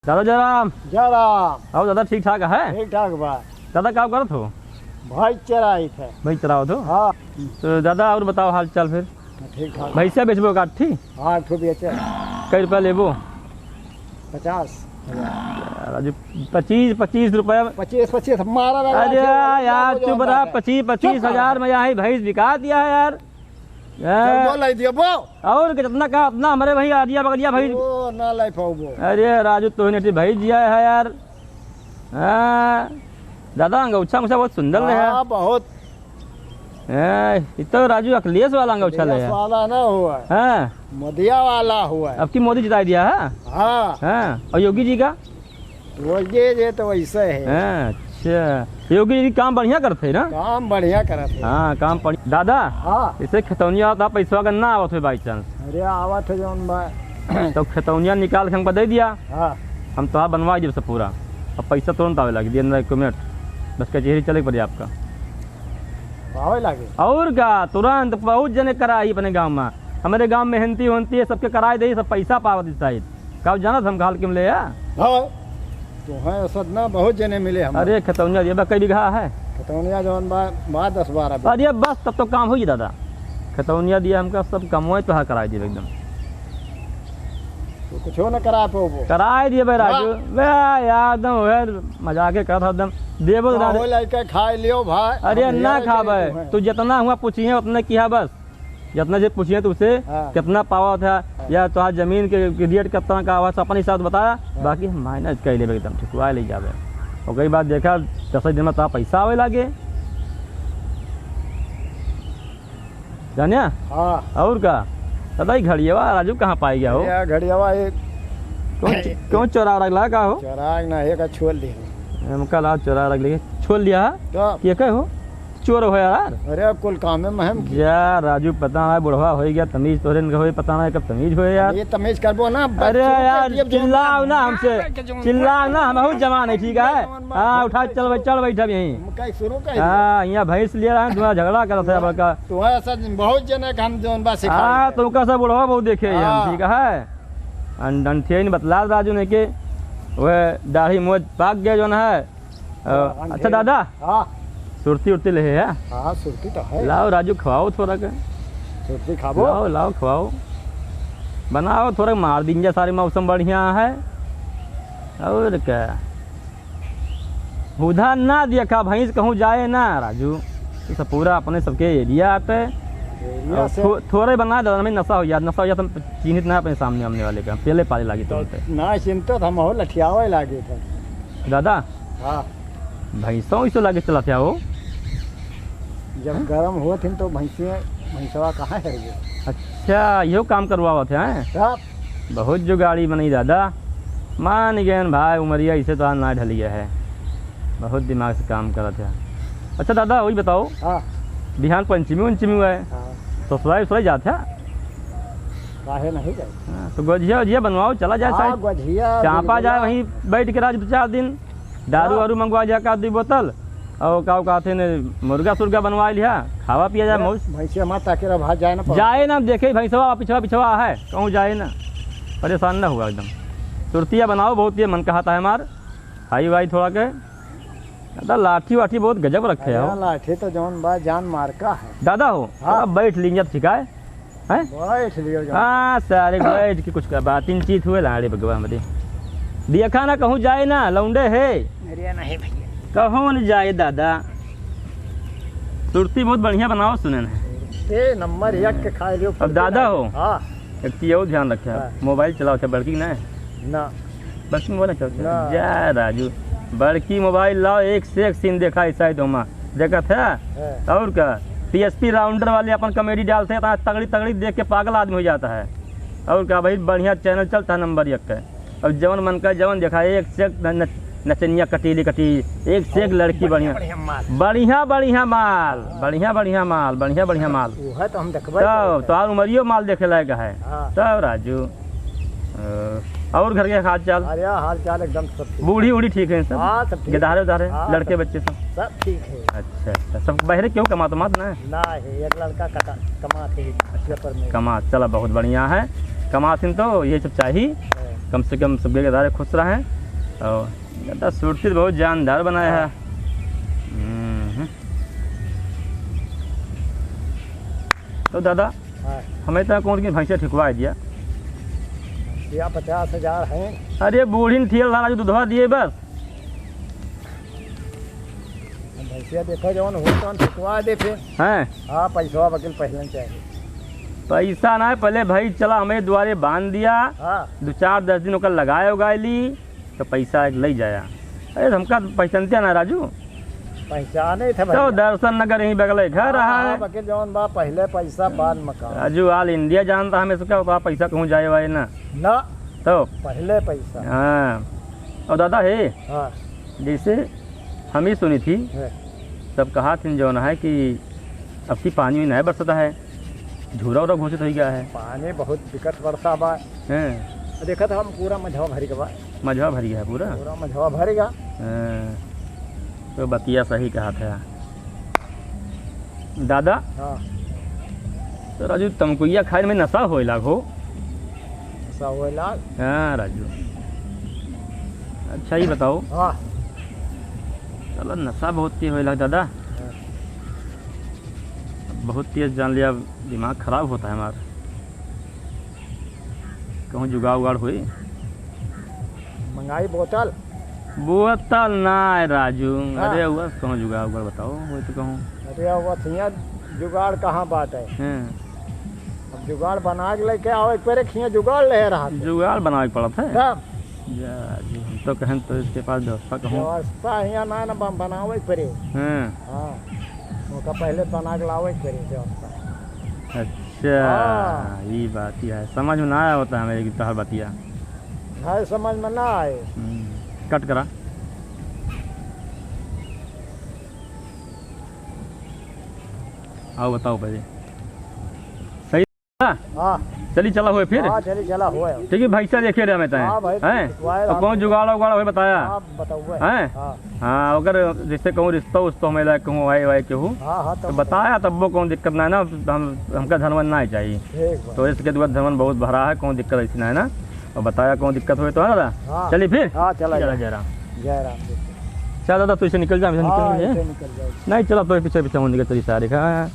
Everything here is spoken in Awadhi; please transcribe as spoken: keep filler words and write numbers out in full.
दादा जय राम। जय राम। और दादा ठीक ठाक है? ठीक ठाक बा। दादा का करत हो? भैंस चराइत है। भैंस चरावत हो? हाँ। तो दादा और बताओ हाल चाल फिर? ठीक ठाक। भैंसिया बेचबो का, ठीक? हाँ, एक ठो बेचे। कई रुपया लेबो? पचास हजार। राजू, पच्चीस, पच्चीस रुपया। पच्चीस, पच्चीस, मारा लगा अरे यार, चुप रहा, पच्चीस, पच्चीस हजार में यहाँ भैंस बिका दिया है यार। चल, हैं? बोल, लाई दिया, बोल। और कितना का, अपना हमारे भाई आदिया बगलिया भाई। ओ, ना लाई पाऊबो। अरे राजू, तो ने भाई जिया है यार। हाँ, दादा, अंगौछा, अंगौछा बहुत सुंदर है। हाँ, बहुत। हैं, ये तो राजू अखिलेश वाला अंगौछा ले अखिलेश है। वाला ना हुआ है। हाँ। मोदिया वाला हुआ है। अब की मोदी जिताई दिया है? हाँ। हाँ, और योगी जी का? वो ये, ये तो वैसे है। हाँ, अच्छा। योगी जी काम बढ़िया करत है ना? काम बढ़िया करत है। हाँ, काम बढ़िया। दादा, हाँ। इसे खेतौनिया होता, पैसवा का ना आवत है by chance। अरे, आवत है जौन बा। तो खेतौनिया निकाल के हमको दे दिया। हाँ। हम तोहार बनवा देब सब पूरा। अब पैसा तुरंत आवे लागी, दिन रात एक मिनट। बस कचहरी चले के पड़ी आपका। आवे लागे? और का, तुरंत बहुत जने कराई अपने गाँव में। हमारे गाँव में मेहनती होनती है, सबके कराई दे, सब पैसा पावत इस side। का जानत हम घाल के मिले या? हाँ, तो है असद ना, बहुत जने मिले हम। अरे, खेतौनिया दिया बा, कई बीघा है? खेतौनिया जौन बा, बा दस बारह बीघा। अरे बस, तब तो काम होई दादा। खेतौनिया दिया हमका, सब कमवे तो कराई दिए एकदम। तो कुछो न करा पाबो। कराई दिए बे राजू। वाह। बे यार, एकदम वह मजाके करत हूँ एकदम। देबो तो ना दे। लइके खाए लियो भाई। अरे हम ना ये खाबे। तू जितना हुआ पूछिए, उतने किहा बस। जितना जे पूछिए तुमसे, हाँ। कितना पावा था, हाँ। या तोहार जमीन के, के rate कितना का हुआ, सब अपन हिसाब से बताया, हाँ। बाकी हम manage कर लेबे एकदम, ठिकवा ले जाबे। ओकरी बाद देखा, दस दिन में तोहार पैसा आवे लागे। जानिया? हाँ। और का? दादा, ई घड़ियावा राजू कहाँ पाई गया हो? या घड़ियावा ये कौन च-, कौन चोरा रख ला का हो? चोरा ना, ये का छोड़ दे। हमका ला चोरा रख ले, छोड़ लिया है? तो? ये का हो? चोर हो यार। अरे, अब कुल काम में महम की। जा राजू, पता है बुढ़वा हो गया, तमीज तोहरे न होई, पता ना कब तमीज होए यार। ये तमीज करबो ना, बस अरे शुरू कर यार, दिए, अब जौन चिल्लाओ ना हमसे, मार के जौन चिल्लाओ ना, हम बहुत जवान है, ठीक है? जौन मार हाँ, उठा, चल भाई, चल बैठ अब यहीं। हम कहीं शुरू कर दिए। हाँ, यहाँ भैंस ले रहा है, तुम्हारा झगड़ा करत है बड़का। तुम्हारा सच बहुत जने का हम जौन बा सिखा हाँ, देते। तुमका सब बुढ़वा बहुत देखे हैं हम, हाँ। ठीक है? अन-, अंठिया ही नहीं बतला राजू ने के, वह दाढ़ी मोज पाक गया जौन है, अ, हाँ, अच्छा ढेर। दादा, हाँ। सुरती उरती ले है? हाँ, सुरती तो है। लाओ राजू, खवाओ थोड़ा के। सुरती खाबो? लाओ, लाओ, खवाओ। बनाओ थोड़ा, मार दीन जा, सारे मौसम बढ़िया है। और क्या? उधर ना देखा, भैंस कहूँ जाए ना राजू। ये सब पूरा अपने सबके area आते। area और से थो-, थोड़े बना दे, हमें नशा हो जाता, नशा हो जाता, हम चिन्हित ना अपने सामने आमने वाले का, पहले पाले लागी तो तुरंत। ना चिंता था, हम और लठियावे लागे थे। दादा, हाँ। भैंसों इसो लागे चला था हो। जब गरम हुआ थे तो भैंसिया, भैंसवा कहाँ है ये? अच्छा, यो काम करवावत है, हैं? तब? बहुत जुगाड़ी बनई दादा। मान गए भाई, उमरिया इसे तो आज ना ढलिया है, बहुत दिमाग से काम करत है। अच्छा दादा, वही बताओ, हाँ। बिहान पंचमी उंचमी हुआ है, हाँ। ससुराल उसुराल जात है? काहे नहीं जाए? हाँ, तो गोझिया ओझिया बनवाओ, चला जाए हाँ, साइड। गोझिया, चापा गुलगुला। जाए, वहीं बैठ के राज दो चार दिन, दारू हाँ। वारू मंगवा लिया का, दो बोतल, और का कहते ने, मुर्गा सुर्गा बनवा लिया, खावा पिया जाए, अरे, मौज। भैंसिया माता के रहा, जाए ना पड़े। जाए ना, देखे भैंसवा पिछवा पिछवा है, कहूँ जाए ना, परेशान ना हुआ एकदम। सुरतिया बनाओ, बहुत ये मन कहता है हमार, खाई वाई थोड़ा के। दादा, लाठी वाठी बहुत गजब रखे अरे, हो। लाठी तो जौन बा, जान मार का है। दादा हो, हाँ। थोड़ा बैठ लीजिए, ठीक है? हैं? बैठ लियो जौन। हाँ, सारे बैठ के कुछ का बात, इन चीत हुए लाड़े भगवान बदे। देखा ना, कहूँ जाए ना, लौंडे है। अरे नहीं भैया। कहूँ न जाए दादा। सुरती बहुत बढ़िया बनाओ, सुने हैं। ते नंबर एक के खाए लियो, अब दादा हो। हाँ। एक चीज और ध्यान रखे, हाँ। मोबाइल चलाओ थे बड़की ना? ना। बड़की मोबाइल चलाओ थे? ना। जा राजू, बड़की मोबाइल लाओ, एक से एक सीन देखा ऐसा है तो हमा। देखा था? हाँ। और का? T S P राउंडर वाले अपन comedy डालते हैं, इतना तगड़ी तगड़ी देख के पागल आदमी हो जाता है। और का भाई, बढ़िया channel चलता है नंबर एक का। अब जवन मन का जवन देखा, एक से एक न-, न-, नचनिया कटीली कटी, एक से एक और लड़की बढ़िया, बढ़िया। बढ़िया माल। बढ़िया, बढ़िया माल, बढ़िया, बढ़िया माल, बढ़िया, बढ़िया माल। वो है तो हम देखबे तब करेंगे। तो और उमरियो माल देखे लायक है। हाँ। तब राजू, अ, और घर के हाल चाल? अरे हाल चाल एकदम सब ठीक। बूढ़ी, बूढ़ी ठीक है सब? हाँ, सब ठीक। गिधारे उधारे, हाँ, लड़के सब, बच्चे सब? सब ठीक है। अच्छा, अच्छा, सब बहरे क्यों कमात उमात ना? ना है, एक लड़का कटा-, कमात है, अच्छा, पेपर में। कमात, चला बहुत बढ़िया है, कमात ही तो ये सब चाहिए। हाँ। कम से कम सबके गदारे खुश रहें। और गदा सुरती बहुत जानदार बनाया है। हम्म। तो दादा, हाँ। हमें तो कौन की भैंसिया ठिकवा दिया। भैंसिया पचास हजार है। अरे बूढ़ी न थियल ला राजू, दुधवा दिए बस। भैंसिया देखो जौन हो तौन ठिकवा दे फिर। हैं? हाँ, पैसवा वकील पहले चाहिए। पैसा ना है, पहले भाई चला हमें दुआरे बांध दिया। हाँ। दो चार दस दिन ओकर लगाए उगाए ली, तो पैसा एक ले जाया। अरे हमका पहचानते ना राजू। पहचाने थे तो भैया। दर्शन नगर यहीं बगले घर हाँ, रहा हाँ, है। बाकी जौन बा पहले पैसा बाद मकान। राजू all India जानता हमें इसका, तो आप पैसा कहूँ जाए वाए ना। ना। तो? पहले पैसा। हाँ। और दादा है, हाँ। जैसे हम ही सुनी थी, हाँ। सब कहा थी जौन है कि अब की पानी नहीं बरसता है, झूरा उरा घोषित हो गया है। पानी बहुत दिक्कत बरसा बा। हैं। देखत हम पूरा मझवा भरी के बा। मझवा भरी है पूरा? पूरा मझवा भरी गा। हैं। तो बतिया सही कहा था दादा। हाँ। तो राजू, तमकुइया खाए में नशा होए लाग हो। नशा होए लाग? हाँ राजू। अच्छा, ये बताओ। हाँ। चलो, नशा बहुत तेज होए लाग दादा। हाँ। बहुत तेज जान लिया, दिमाग खराब होता है हमारा। कहूँ जुगाड़ उगाड़ होई? मंगाई बोतल? बोतल ना है राजू। हाँ। अरे हुआ कहूँ जुगाड़ उगाड़ बताओ, होई तो कहूँ। अरे हुआ थिया जुगाड़ कहाँ बात है? हैं। अब जुगाड़ बना के लेके आओ, एक पेरे खिया जुगाड़ ले रहा था। जुगाड़ बनावे के पड़त है। तब? जा, जी, हम तो कहें तो इसके पास व्यवस्था कहूँ। व्यवस्था हियाँ ना, ना बन-, बनावे के पड़े। हैं। हाँ, ओका पहले बना के लावे के पड़े व्यवस्था। अच्छा, हाँ। ई बात ही है, समझ में ना आवत है हमें कि तोहार बतिया। भाई समझ में ना आए। हम्म, कट करा। आओ बताओ पहले। सही। हाँ। चली चला हुए फिर? हाँ, चली चला हुए। ठीक है, भैंसा देखे रहे हमें तय। हाँ भाई, हैं? वायर तो आप कौन जुगाड़ उगाड़ हुए बताया? आप बताओ। हैं? हाँ। हाँ, अगर जैसे कहूँ रिश्ता उश्ता हमें लायक कहूँ आए वाए कहूँ, हाँ, हाँ, तो तब बताया, तब वो कौन दिक्कत ना है ना, हम, हमका धनवन ना चाहिए। ठीक बा। तो इसके बाद धनवन बहुत भरा है, कौन दिक्कत ऐसी ना है ना। और बताया कौन दिक्कत हुए तो है दादा? हाँ। चलिए फिर? हाँ, चला चला जाए। जय राम। जय राम जी। चल दादा, तू इसे निकल जा, हम इसे हाँ, निकल जाए। इसे निकल जाए। नहीं, चला तो पीछे पीछे हम निकल चली सारे का।